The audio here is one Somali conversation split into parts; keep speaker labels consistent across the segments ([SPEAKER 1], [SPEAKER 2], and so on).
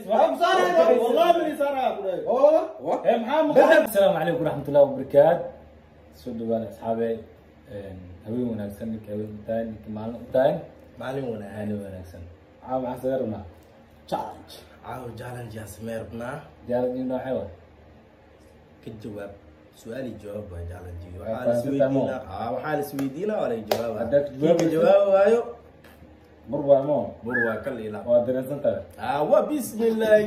[SPEAKER 1] والله من يسارها.
[SPEAKER 2] السلام عليكم ورحمة الله وبركاته. Soo dhawaada asxaabey, haween wanaagsan, ninka haween u tahay, ninka maalin u tahay,
[SPEAKER 1] maalin wanaagsan,
[SPEAKER 2] maalin wanaagsan. Caawa maxaa saga rabnaa?
[SPEAKER 1] Challenge. Caawa challenge yaa samee rabnaa.
[SPEAKER 2] Challenge noocee wa?
[SPEAKER 1] Ka jawaab su-aal iyo jawaab waa challenge. Waxaa la isweydiinaa, waxaa la isweydiinaa waa laga jawaaba.
[SPEAKER 2] Haddaad
[SPEAKER 1] kii ka jawaabi waayo
[SPEAKER 2] bur waa mo
[SPEAKER 1] bur waa kal ilaa
[SPEAKER 2] waa dareensan tahay.
[SPEAKER 1] Waa bismillaahi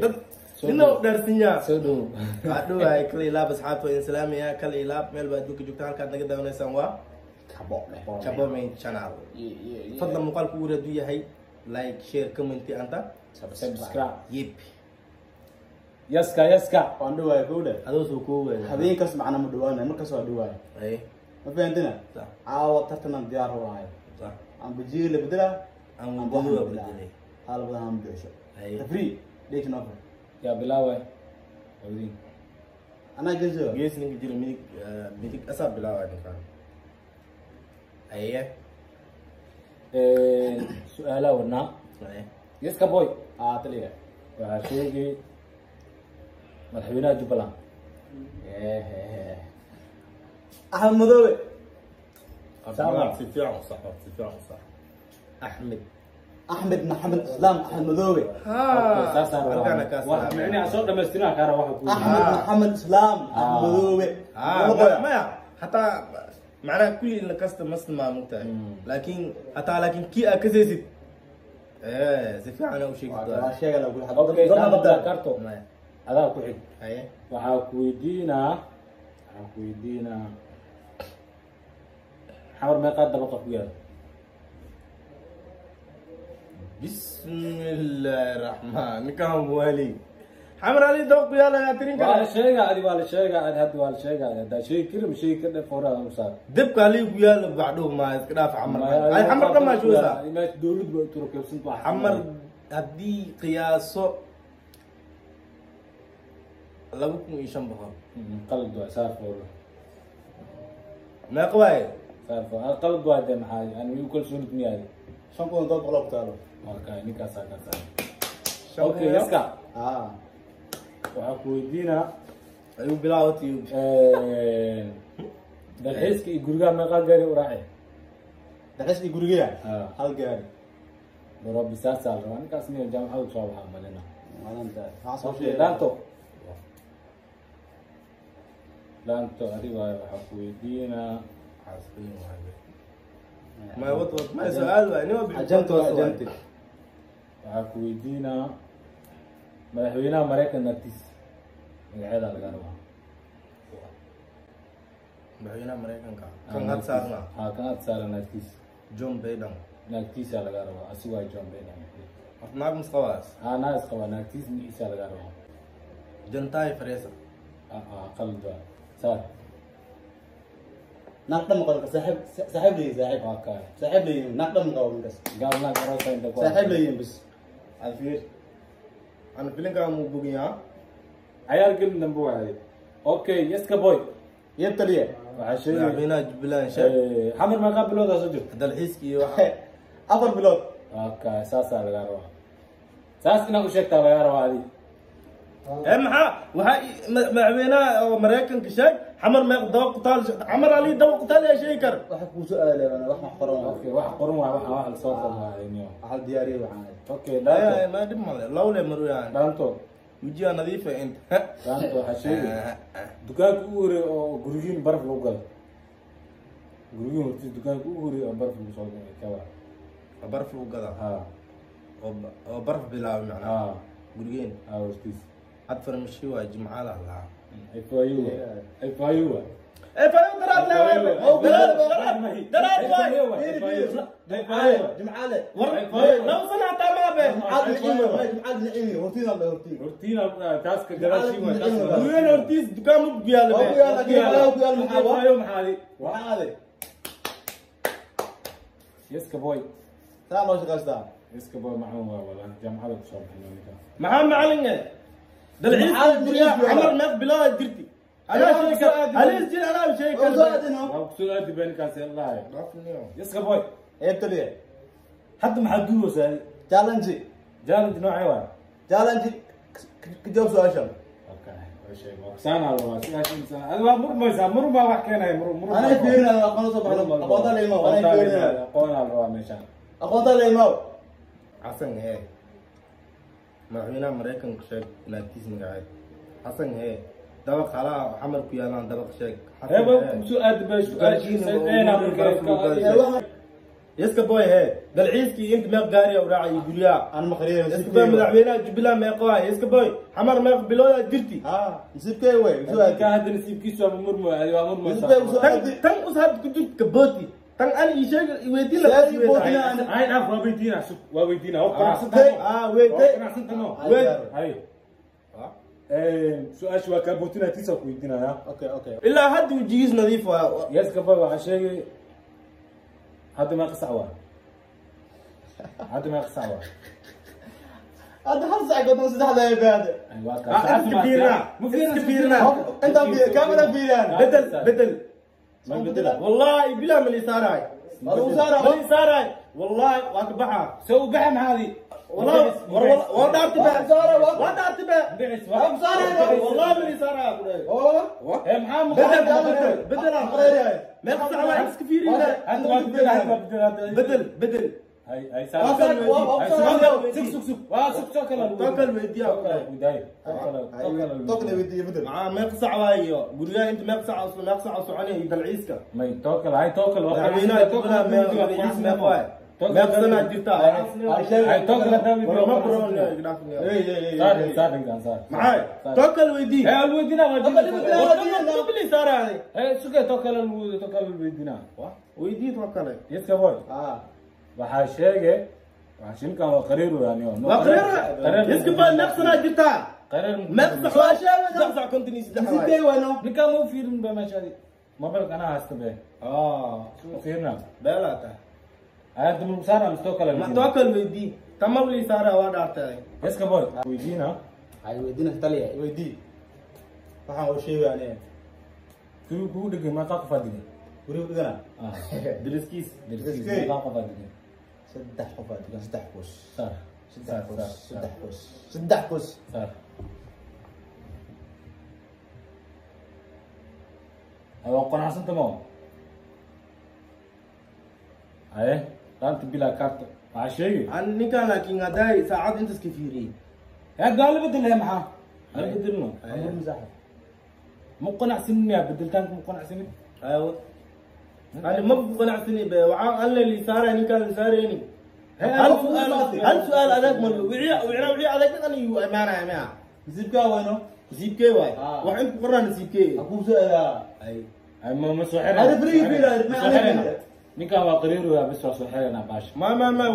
[SPEAKER 1] dad nina u dhaarsanyaa.
[SPEAKER 2] Soo dhow.
[SPEAKER 1] Waa dhowahay kal ilaab asxaabta, waa idin salaamayaa kal ilaab. Meel baa adduunka joogta, halkaad naga daawanaysaan waa Chabo Main Channel. Fadlan muuqaalku ugu hadduu yahay like, share, comment anta
[SPEAKER 2] subscribe.
[SPEAKER 1] Yep.
[SPEAKER 2] Yaska yaska.
[SPEAKER 3] Waan dhawaay kowdha.
[SPEAKER 1] Adoo soo koobaya.
[SPEAKER 3] Habeenkaas macna ma dhawaanayo, markaas waa dhawaay.
[SPEAKER 1] Ay.
[SPEAKER 3] Ma fahantina?
[SPEAKER 1] Sax.
[SPEAKER 3] Caawa tartanan diyaar u ahay.
[SPEAKER 1] Sax.
[SPEAKER 3] Aan bajiir la bedela,
[SPEAKER 1] aan wadada waa bedelay.
[SPEAKER 3] Hal badan aan bedesho.
[SPEAKER 1] Ay.
[SPEAKER 3] Tafrii, dheej noo fur.
[SPEAKER 2] Yaa bilaaway awdiin.
[SPEAKER 3] Anaa geeso.
[SPEAKER 1] Gees ninka jira midig, midig asaa bilaabaya ninkaan. Aye.
[SPEAKER 2] Su-aalaha wadnaa.
[SPEAKER 1] Aye.
[SPEAKER 2] Yaska boy.
[SPEAKER 3] Aa taliya.
[SPEAKER 2] Waxaa sheegay madaxweynaha Jubbaland.
[SPEAKER 3] Axmed Madoobe.
[SPEAKER 1] Si fiican u sax, si fiican u sax. Axmed.
[SPEAKER 3] Axmed Maxamed Islaam Axmed Madoobe.
[SPEAKER 2] Saasaan
[SPEAKER 1] Halkaana kaa
[SPEAKER 2] rabaa micnaha soo dhamaystinaa kaara waxa ku
[SPEAKER 3] Axmed Maxamed Islaam Axmed Madoobe.
[SPEAKER 1] Maya hataa macnaha kulli in la kasta masma mugtahay, laakiin hataa laakiin kii aa kasaysid si fiican u sheegi
[SPEAKER 3] waa sheega la kula.
[SPEAKER 2] Okay, karto
[SPEAKER 1] maya
[SPEAKER 2] adaa ku xig.
[SPEAKER 1] Haye.
[SPEAKER 2] Waxaa ku weydiinaa, waxaa ku weydiinaa xamar meeqaa dabaqa ku yaal?
[SPEAKER 1] Bismillaahi raxmaan, ninkaan wali xamar ali dabaq ku yaala yaa tirin
[SPEAKER 2] waa la
[SPEAKER 1] kara.
[SPEAKER 2] Sheegaa adi, waa la sheegaa adi, hadda waa la sheegaa adi. Haddaa sheegi kari ma sheegi kardhe fooraha u saar.
[SPEAKER 1] Dabka ali ku yaala bacdhow ma iska dhaaf. Xamar ay xamar dhammaa shoosa.
[SPEAKER 2] Meesha dowlad ba turakebsanta waa
[SPEAKER 1] xamar haddii qiyaaso 2500.
[SPEAKER 2] Qalad waay, saar foora.
[SPEAKER 1] Meeqa waaye?
[SPEAKER 2] Saar foora qalad waay dee, maxaa ani igu kalsoonid miyaadi?
[SPEAKER 3] 5700 ku taalo.
[SPEAKER 2] Okay, ninkaasaa kaa saar.
[SPEAKER 1] Shan
[SPEAKER 2] okay
[SPEAKER 1] kun iyo-
[SPEAKER 2] Yaska.
[SPEAKER 3] Aa.
[SPEAKER 2] Waxaa ku weydiinaa
[SPEAKER 1] ayuu bilaawati
[SPEAKER 2] dalxiiska iyo gurigaha meeqaa gaari u raaci?
[SPEAKER 3] Dalxiis iyo gurigeya?
[SPEAKER 2] Ah.
[SPEAKER 3] Hal gaari.
[SPEAKER 2] Barobi saasaa la rabaa ninkaas miya jaamacada kusoo baxaa malina.
[SPEAKER 3] Maalinta waxaa soo
[SPEAKER 2] Okay,
[SPEAKER 3] sheegay.
[SPEAKER 2] Dhaanto, dhaanto adi waayo. Waxaa ku weydiinaa
[SPEAKER 1] ma wad wad ma su-aal waay nima bixin.
[SPEAKER 3] Ajanti waa ajanti.
[SPEAKER 2] Waxaa ku weydiinaa madaxweynaha Maraykan naagtiis magaceeda laga rabaa.
[SPEAKER 1] Madaxweynaha Maraykanka kan had saarna?
[SPEAKER 2] Ha, kan had saaran naagtiis.
[SPEAKER 1] John Biden.
[SPEAKER 2] Naagtiisa laga rabaa, asigu waa John Biden.
[SPEAKER 1] Horta naag misqabaas?
[SPEAKER 2] Ha, naag is qabaa, naagtiis magaciisa laga rabaa.
[SPEAKER 1] Jantaay Faresa.
[SPEAKER 2] Ah, qalad waa, saar.
[SPEAKER 3] Naag dhan ma qabo, saaxiib, saaxiib leeyihin, saaxiib.
[SPEAKER 2] Waa kaay.
[SPEAKER 3] Saaxiib leeyihin, naag dhan ma qabo ninkaas.
[SPEAKER 2] Gaal naag aroosa inta ku
[SPEAKER 3] saaxiib leeyihin bis.
[SPEAKER 1] Alfiir ana filinkaa muu boginyaa.
[SPEAKER 2] Cayaar gelin dambe waaye. Okay, yaska boy.
[SPEAKER 3] Yeb taliya.
[SPEAKER 2] Waxaa sheegay
[SPEAKER 1] madaxweynaha Jubbaland sheeg.
[SPEAKER 2] Xamar meeqaa biloodaa soo jirta?
[SPEAKER 1] Dalxiiska iyo waxa.
[SPEAKER 3] 4 bilood.
[SPEAKER 2] Okay, saasaa lagaa rabaa, saas inaad u sheegtaa lagaa rabaa adi.
[SPEAKER 1] Ee maxaa waxaa madaxweynaha oo Maraykanka sheeg, xamar meeq dabaq ku taal, xamar ali dabaq ku taal yaa sheegi kar.
[SPEAKER 3] Waxa kuu soo aalay wax ma qoran waa.
[SPEAKER 2] Okay, wax qoran waay, waxa wax lasoo qoran waay niyo.
[SPEAKER 3] Waxa la diyaariyay waxaan.
[SPEAKER 2] Okay, dhaanto.
[SPEAKER 1] Ma dhib male lawle maruyaan.
[SPEAKER 2] Dhaanto.
[SPEAKER 1] Wejiga nadiifa inta.
[SPEAKER 2] Dhaanto, waxaa sheegay dukaanka ugu horeey oo gurigiin baraf lagu gado, gurigiin hortiis dukaanka ugu horeey oo baraf lagu soo gado kawa?
[SPEAKER 1] Baraf lagu gadaa?
[SPEAKER 2] Ha.
[SPEAKER 1] Oo baraf bilaabay macnaha?
[SPEAKER 2] Ha.
[SPEAKER 1] Gurigeen?
[SPEAKER 2] Ha, hortiis.
[SPEAKER 1] Had farmashi waa jimcaala lahaa.
[SPEAKER 2] Ifayuwa, ifayuwa.
[SPEAKER 1] Ee fayo daraad leewaay oo daraad daraad waay.
[SPEAKER 3] Jimcaale.
[SPEAKER 1] War 2 sano hataa ma abe.
[SPEAKER 3] Jimcaale Naciimi waay, Jimcaale Naciimi hortiina la hortiin.
[SPEAKER 2] Hortiina taaska gadaashii waay taas.
[SPEAKER 1] Gurigeen hortiis dukaan ma ku yaala?
[SPEAKER 3] Waa ku yaala, laakiin ku yaala maxaa waa?
[SPEAKER 2] Ifayo maxaa?
[SPEAKER 3] Waxaa ade.
[SPEAKER 2] Yaska boy.
[SPEAKER 3] Saa loo shaqaystaa.
[SPEAKER 2] Yaska boy macluum waa walahi, jaamacada kusoo baxay ninka.
[SPEAKER 1] Maxaa macalin eh dalxiis guryaha xamar meeq bilaa jirti anaa sheegi kar halis jir anaa sheegi
[SPEAKER 3] Waa
[SPEAKER 1] kar
[SPEAKER 3] soo aadino.
[SPEAKER 2] Waa kusoo aadi baa ninkaas lahay. Yaska boy.
[SPEAKER 3] Yeb taliya.
[SPEAKER 2] Hadda maxaa duubaysaa?
[SPEAKER 3] Challenge.
[SPEAKER 2] Challenge noocee waay?
[SPEAKER 3] Challenge ka jawaab su-aashan.
[SPEAKER 2] Okay, waa sheeg waa saan aa rabaa su-aasha insaan adi waa murmaysaa murmaa wax keenaya mur mur
[SPEAKER 3] Anay fiirinaya aqoon soo baxdo. Aqoonta la imaw, anay fiirinaya.
[SPEAKER 2] Aqoon aa la rabaa meeshaan.
[SPEAKER 3] Aqoonta la imaw.
[SPEAKER 1] Xasan hee, madaxweynaha Maraykanka sheeg naagtiis magaceed. Xasan hee, dabaq halaha Xamar ku yaalaan dabaq sheeg. Xasan
[SPEAKER 2] Hee, waa
[SPEAKER 1] hee.
[SPEAKER 2] kusoo aadi bay
[SPEAKER 1] Gaarsiin
[SPEAKER 2] su-aasha.
[SPEAKER 1] Iska boy hee, dalxiiskii inta meeq gaari u raacay guryaha?
[SPEAKER 3] Aan ma qariyay.
[SPEAKER 1] Iska boy, madaxweynaha Jubbaland meeqa waay? Iska boy, Xamar meeq biloodaa jirti?
[SPEAKER 3] Ha, nasiibkay way soo aadi.
[SPEAKER 2] Ka hadda nasiibkiisu waa murmay, adi waa murmaysaa.
[SPEAKER 3] Nasiibkay soo
[SPEAKER 1] Tan
[SPEAKER 3] aadi.
[SPEAKER 1] Tan us hadda ku jirti kabooti tan ani ii sheeg i weydiin la.
[SPEAKER 3] Su'aal ii bootina ana.
[SPEAKER 2] Ay dhaaf, waa weydiinaa, sug, waa weydiinaa, waa
[SPEAKER 1] Ah,
[SPEAKER 2] qanacsantahay.
[SPEAKER 1] Ah, wait.
[SPEAKER 2] Waa qanacsantahay.
[SPEAKER 1] Wait.
[SPEAKER 2] Hay, su-aasha waa kaa bootinaa, tiisaa ku weydiinaya.
[SPEAKER 3] Okay.
[SPEAKER 1] Ilaa hadda wejigiis nadiif waa.
[SPEAKER 2] Yeska boy, waxaa sheegay hadda meeqa sac waa? Hadda meeqa sac waa?
[SPEAKER 3] Hadda hal sac godon saddexda ay baade.
[SPEAKER 2] Ay, waa kaa.
[SPEAKER 1] Ah, iska fiirnaa.
[SPEAKER 2] Ma fiirnaa,
[SPEAKER 1] Iska fiirnaa.
[SPEAKER 3] Inta kaamera fiiriyaan.
[SPEAKER 1] Bedel, bedel.
[SPEAKER 2] Ma bedela.
[SPEAKER 1] Wallahi bilaa ma liisaaraay.
[SPEAKER 3] Waa lagu saaraa.
[SPEAKER 1] Ma liisaaraay wallahi, waa ka baxaa.
[SPEAKER 2] Soo u baxa maxaadi?
[SPEAKER 1] Wallahi war waa dhaarti ba.
[SPEAKER 3] Waa saara.
[SPEAKER 1] Waa dhaarti ba.
[SPEAKER 2] Bicis.
[SPEAKER 3] Waa saara.
[SPEAKER 1] Wallahi ma liisaaraay ku dhahay.
[SPEAKER 3] Oo.
[SPEAKER 2] Ee, maxaa
[SPEAKER 1] bedel.
[SPEAKER 2] maqan?
[SPEAKER 1] Bedel, bedel.
[SPEAKER 3] Qariyay.
[SPEAKER 1] Meel sac waa iska fiirina.
[SPEAKER 2] Hadda waa bedel, hadda waa bedel, hadda.
[SPEAKER 1] Bedel, bedel.
[SPEAKER 2] Hay, hay, saar.
[SPEAKER 3] Waa saar, waa
[SPEAKER 2] Hay,
[SPEAKER 3] saar.
[SPEAKER 2] sug, sug, sug, sug. Waa sug, soo kale lagu
[SPEAKER 1] Tookal weydiiyaa ku
[SPEAKER 2] Tookal
[SPEAKER 1] dhahay.
[SPEAKER 2] weydiiyaa. Tookal, tookal.
[SPEAKER 3] Tookal weydiiyo bedel.
[SPEAKER 1] Maxaa meeq sac waayo guryaha inta meeq sac meeq sac soconaya iyo dalxiiska?
[SPEAKER 2] May tookal, hay, tookal waa
[SPEAKER 1] madaxweynaha Jubbaland meeq dalxiis meeq waay? Meeq sanaa jirta?
[SPEAKER 2] Hay, tookal haddaa weydiiyo.
[SPEAKER 1] War ma buroon.
[SPEAKER 3] Ey ey ey.
[SPEAKER 2] Saar, saar ninkaan, saar.
[SPEAKER 1] Maxay tookal weydii?
[SPEAKER 2] Hey, al weydiinaa, waa
[SPEAKER 3] Tookal weydiinaa.
[SPEAKER 1] Bili saaraay.
[SPEAKER 2] Hey, sugay, tookal al weydiinaa, tookal al weydiinaa.
[SPEAKER 1] Weydii tookale.
[SPEAKER 2] Yeska boy.
[SPEAKER 3] Ah.
[SPEAKER 2] Waxaa sheegay, waxaa shilkan waa qariir weeyaan.
[SPEAKER 1] Waa qariir. Iska baa meeq sanaa jirtaa?
[SPEAKER 2] Qariir.
[SPEAKER 1] Meeq sac waa? 353 waay.
[SPEAKER 3] Nasiibkay way no.
[SPEAKER 2] Ninkaan ma u fiirin ba meeshaadi mobilka anaa haysta be.
[SPEAKER 1] Ah.
[SPEAKER 2] U fiirina.
[SPEAKER 1] Beelaa tahay.
[SPEAKER 2] Ayadda mulku saara mise tookal al
[SPEAKER 1] Ma
[SPEAKER 2] weydiinaa?
[SPEAKER 1] tookal weydii tamawli saaraa, waa dhaartay.
[SPEAKER 2] Yeska boy, weydiinaa.
[SPEAKER 3] Ay weydiina taliya, weydii. Waxaan u sheegay aniga.
[SPEAKER 2] Kugu kugu dhegay meeqa qof aa digay?
[SPEAKER 3] Guriga dhigana.
[SPEAKER 2] Ah.
[SPEAKER 1] Dariskiis.
[SPEAKER 2] Deriskiis meeqa qof aa digay?
[SPEAKER 3] Saddex qof aa degan, saddex qoys.
[SPEAKER 2] Saar.
[SPEAKER 3] Saddex
[SPEAKER 2] Saar.
[SPEAKER 3] qoys.
[SPEAKER 2] Saar.
[SPEAKER 3] Saddex qoys. Saddex qoys.
[SPEAKER 2] Saar. Ay, waa qanacsanta ma haye laanta bilaa kaarta waxaa sheegay.
[SPEAKER 1] An ninkaan laakiin haddaay saacad intaas ka fiiriyey.
[SPEAKER 2] Hadda waa la bedelaya, maxaa hala bedelno?
[SPEAKER 1] Haye.
[SPEAKER 2] Ma qanacsanin miyaa bedelitaanka? Ma qanacsanin?
[SPEAKER 1] Aywa, ani ma ku qanacsani be, waxaan alle liisaaray ninkaan liisaarayni. Hal su'aal, hal su'aal adag ma wixii wixii wixii adag dhan iyu imaanaya miya?
[SPEAKER 3] Nasiibkaa way no.
[SPEAKER 1] Nasiibkee waay?
[SPEAKER 3] Ah.
[SPEAKER 1] Wax inta ku qornaa nasiibkee.
[SPEAKER 3] Ha kuu soo aadaa.
[SPEAKER 1] Ay.
[SPEAKER 2] Ay, ma soo xirayna.
[SPEAKER 3] Hada free free,
[SPEAKER 2] Ma soo xirayna. Ninkaan waa qariir weyaa, bis waa soo xiraynaa baasha.
[SPEAKER 1] Ma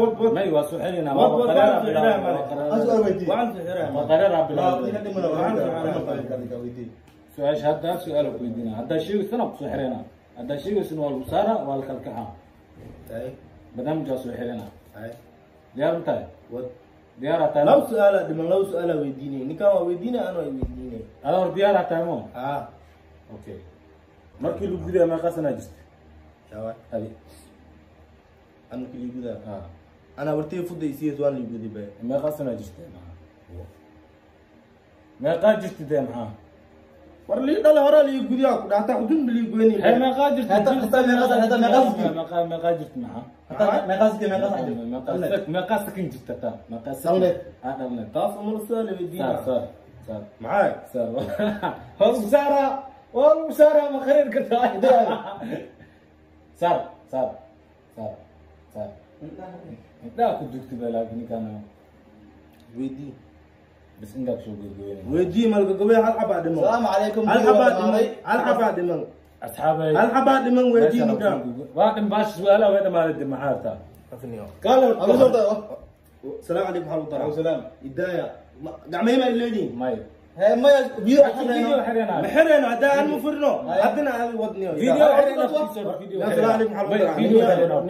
[SPEAKER 1] wad wad.
[SPEAKER 2] May, waa soo xiraynaa.
[SPEAKER 1] Wad
[SPEAKER 2] waa
[SPEAKER 1] wad
[SPEAKER 2] qariiraa
[SPEAKER 1] waan soo
[SPEAKER 2] bilaabay,
[SPEAKER 1] xiraa
[SPEAKER 2] waa
[SPEAKER 1] male.
[SPEAKER 2] qariiraa.
[SPEAKER 3] Hal su'aal weydii.
[SPEAKER 1] Waan soo xiraa.
[SPEAKER 2] Waa qariiraa
[SPEAKER 3] Waa
[SPEAKER 2] bilaabay.
[SPEAKER 3] iga dhimana waa weydii.
[SPEAKER 2] Su-aasha hadda su-aal ku weydiinaa, haddaa sheegaysana ku soo xiraynaa, haddaa sheegaysana waa lagu saaraa, waa la kala kaxaa.
[SPEAKER 1] Ay.
[SPEAKER 2] Barnaamij waa soo xiranaa.
[SPEAKER 1] Ay.
[SPEAKER 2] Diyaar ma tahay?
[SPEAKER 1] Wad.
[SPEAKER 2] Diyaaraa tahay?
[SPEAKER 1] Laba su'aala dhiman, laba su'aala weydiinay ninkaan, waa weydiinay anaa weydiinay.
[SPEAKER 2] Adaa hor diyaaraa tahay mo?
[SPEAKER 1] Ah.
[SPEAKER 2] Okay, markii lagu gudaya meeqa sanaa jirta?
[SPEAKER 1] Yawa.
[SPEAKER 2] Adi.
[SPEAKER 1] Anu kili gudaa.
[SPEAKER 2] Ah.
[SPEAKER 1] Anaa wartay fuday siyees waan liigudi be.
[SPEAKER 2] Meeqa sanaa jirta maxaa? Meeqaa jirta dee maxaa?
[SPEAKER 1] War lii dhale horaa lii gudiyaa ku dhahtaa xudun ba lii goyni.
[SPEAKER 2] Hee, meeqaa jirta?
[SPEAKER 3] Hatta meeqaa jirta?
[SPEAKER 2] Meeqaa jirta maxaa?
[SPEAKER 3] Hatta meeqaa jirta, meeqaa jirta?
[SPEAKER 2] Meeqaa sakin jirta taa? Meeqaa sakin?
[SPEAKER 3] Dhalneed.
[SPEAKER 2] Ah, dhalneed.
[SPEAKER 1] Taas umar su'aal
[SPEAKER 2] saar.
[SPEAKER 1] weydiinaa.
[SPEAKER 2] Saar, saar.
[SPEAKER 1] Maxay?
[SPEAKER 2] Saar, waa lagu saaraa, waa lagu saaraa, ma khariir ka tahay? Saar, saar, saar, saar. Indhaha ku dugtay ba, laakiin ninkaan
[SPEAKER 1] Weydii.
[SPEAKER 2] Bas indhaha kusoo gogoynaya.
[SPEAKER 1] Weydii malgagabay, hal xabaa dhiman.
[SPEAKER 3] Salaamu calaykum.
[SPEAKER 1] Hal xabaa dhiman, hal xabaa dhiman.
[SPEAKER 2] Asxaabay,
[SPEAKER 1] hal xabaa dhiman, weydii ninkaan.
[SPEAKER 2] waa dhin baash su-aalaha way dhamaaday dib, maxaa hartaa?
[SPEAKER 1] Afniyo.
[SPEAKER 2] Kaale.
[SPEAKER 3] Abu soo.
[SPEAKER 1] Salaamu calaykum, waxaa lagu daraa.
[SPEAKER 3] Salaam.
[SPEAKER 1] Idaaya gacmahey ma leediin?
[SPEAKER 2] May.
[SPEAKER 3] Hee, maya, biyo.
[SPEAKER 2] Video xireenaa.
[SPEAKER 1] Ma xirayno haddaa aan ma furno haddana aad wadniyo.
[SPEAKER 2] Video xireenaa. Video.
[SPEAKER 1] Salaamu calaykum, waxaa lagu daraa.
[SPEAKER 2] Video xireenaa.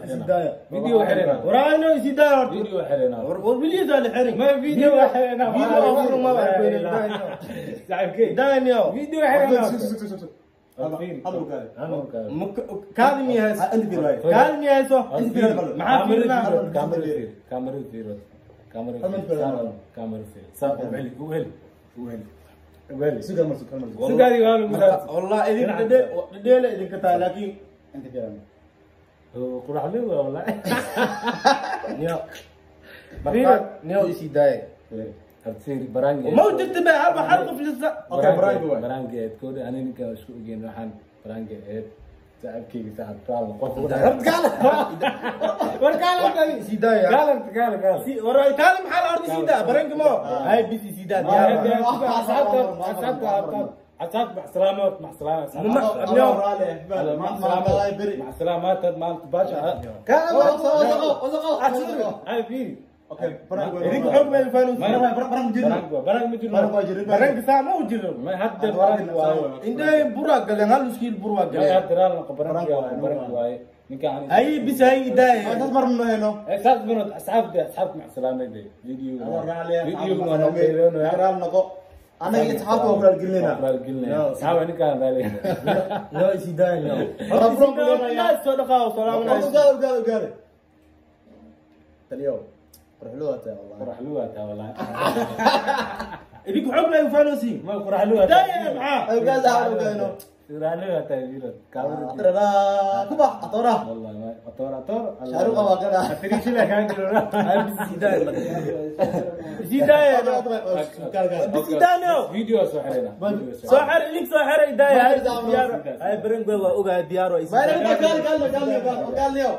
[SPEAKER 1] Isidaaya.
[SPEAKER 2] Video xireenaa.
[SPEAKER 1] Waraano isidaaya horta.
[SPEAKER 2] Video xireenaa.
[SPEAKER 1] War war wiliisa la xirin.
[SPEAKER 2] Ma video xireenaa.
[SPEAKER 1] Video furno ma baa.
[SPEAKER 2] Saaxiibkey.
[SPEAKER 1] Daaniyo.
[SPEAKER 2] Video xireenaa.
[SPEAKER 1] Kaadi miya hayso?
[SPEAKER 3] Inta fiir waaye.
[SPEAKER 1] Kaadi miya hayso?
[SPEAKER 3] Inta fiir.
[SPEAKER 1] Maxaa fiirinaa?
[SPEAKER 2] Kaamirada fiir, kaamirada fiir. كاميرا كاميرا في صار وهلي وهلي وهلي وهلي
[SPEAKER 3] سوق المرسوق المرسوق
[SPEAKER 2] سوق هذه قالوا
[SPEAKER 1] والله إذا ديل إذا كتا لكن
[SPEAKER 3] أنت كلام
[SPEAKER 2] قرح لي والله
[SPEAKER 1] نيو نيو يسي داي
[SPEAKER 2] تصير برانج
[SPEAKER 1] موجود تبع أربع حلقة في الزق
[SPEAKER 3] أوكي برانج
[SPEAKER 2] برانج تكون أنا نك شو جينا حن برانج تعب كي تعب طال قف ورقال
[SPEAKER 1] سيدا
[SPEAKER 2] قال قال قال
[SPEAKER 1] سي ورا كلام حال أرض سيدا برانج ما هاي بيسي سيدا
[SPEAKER 2] أصحاب أصحاب مع سلامات مع سلامات مع سلامات مع باشا هاي في
[SPEAKER 3] اوكي
[SPEAKER 1] برانك حب الفانوس
[SPEAKER 3] برانك جرب
[SPEAKER 2] برانك مجرب
[SPEAKER 1] برانك ساعة ما وجرب
[SPEAKER 2] ما حد برانك
[SPEAKER 1] انت براك قال لنا مسكين براك
[SPEAKER 2] قال حد رالنا برانك برانك واي نكا
[SPEAKER 1] هاي بس هاي داي
[SPEAKER 3] ما تزمر منه هنا
[SPEAKER 2] اساس من اصحاب ده اصحاب مع السلامة دي فيديو فيديو
[SPEAKER 3] رالنا انا اصحاب ولا قلنا
[SPEAKER 2] قلنا اصحاب نكا بالي
[SPEAKER 1] لا سي داي لا صدقه وسلام
[SPEAKER 3] عليكم قالوا قالوا قالوا اليوم قرحلوها والله
[SPEAKER 2] قرحلوها والله
[SPEAKER 1] يديك حب الفانوسي
[SPEAKER 2] ما قرحلوها
[SPEAKER 1] دايما معاه
[SPEAKER 3] قال لا قالوا
[SPEAKER 2] قرحلوها تايبيرو
[SPEAKER 3] كاور ترى كوبا اطوره
[SPEAKER 2] والله ما اطوره اطور
[SPEAKER 3] شاروق ما كان
[SPEAKER 2] تري شو كان
[SPEAKER 1] زيدان زيدان زيدان
[SPEAKER 2] فيديو سحرنا
[SPEAKER 1] سحر ليك سحر داي هاي برنجو اوغا ديارو
[SPEAKER 3] ما قال قال قال قال اليوم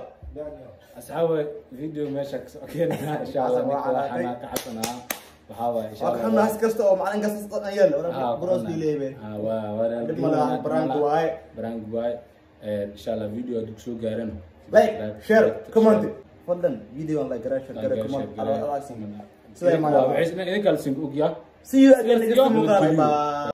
[SPEAKER 2] أصحاب فيديو ماشي أوكي إن شاء الله نكون حسنا وحاول إن شاء الله
[SPEAKER 3] أنا حس كستو مع إن قصة أيل ولا بروز دي ليه
[SPEAKER 2] ولا
[SPEAKER 3] برانك واي
[SPEAKER 2] برانك واي إن شاء الله فيديو دكسو جارنا
[SPEAKER 3] لايك شير كومنت فضلا فيديو لايك شير كومنت على راسي
[SPEAKER 2] سلام عليكم. إذا كان سينك أوكي
[SPEAKER 3] See you again next time.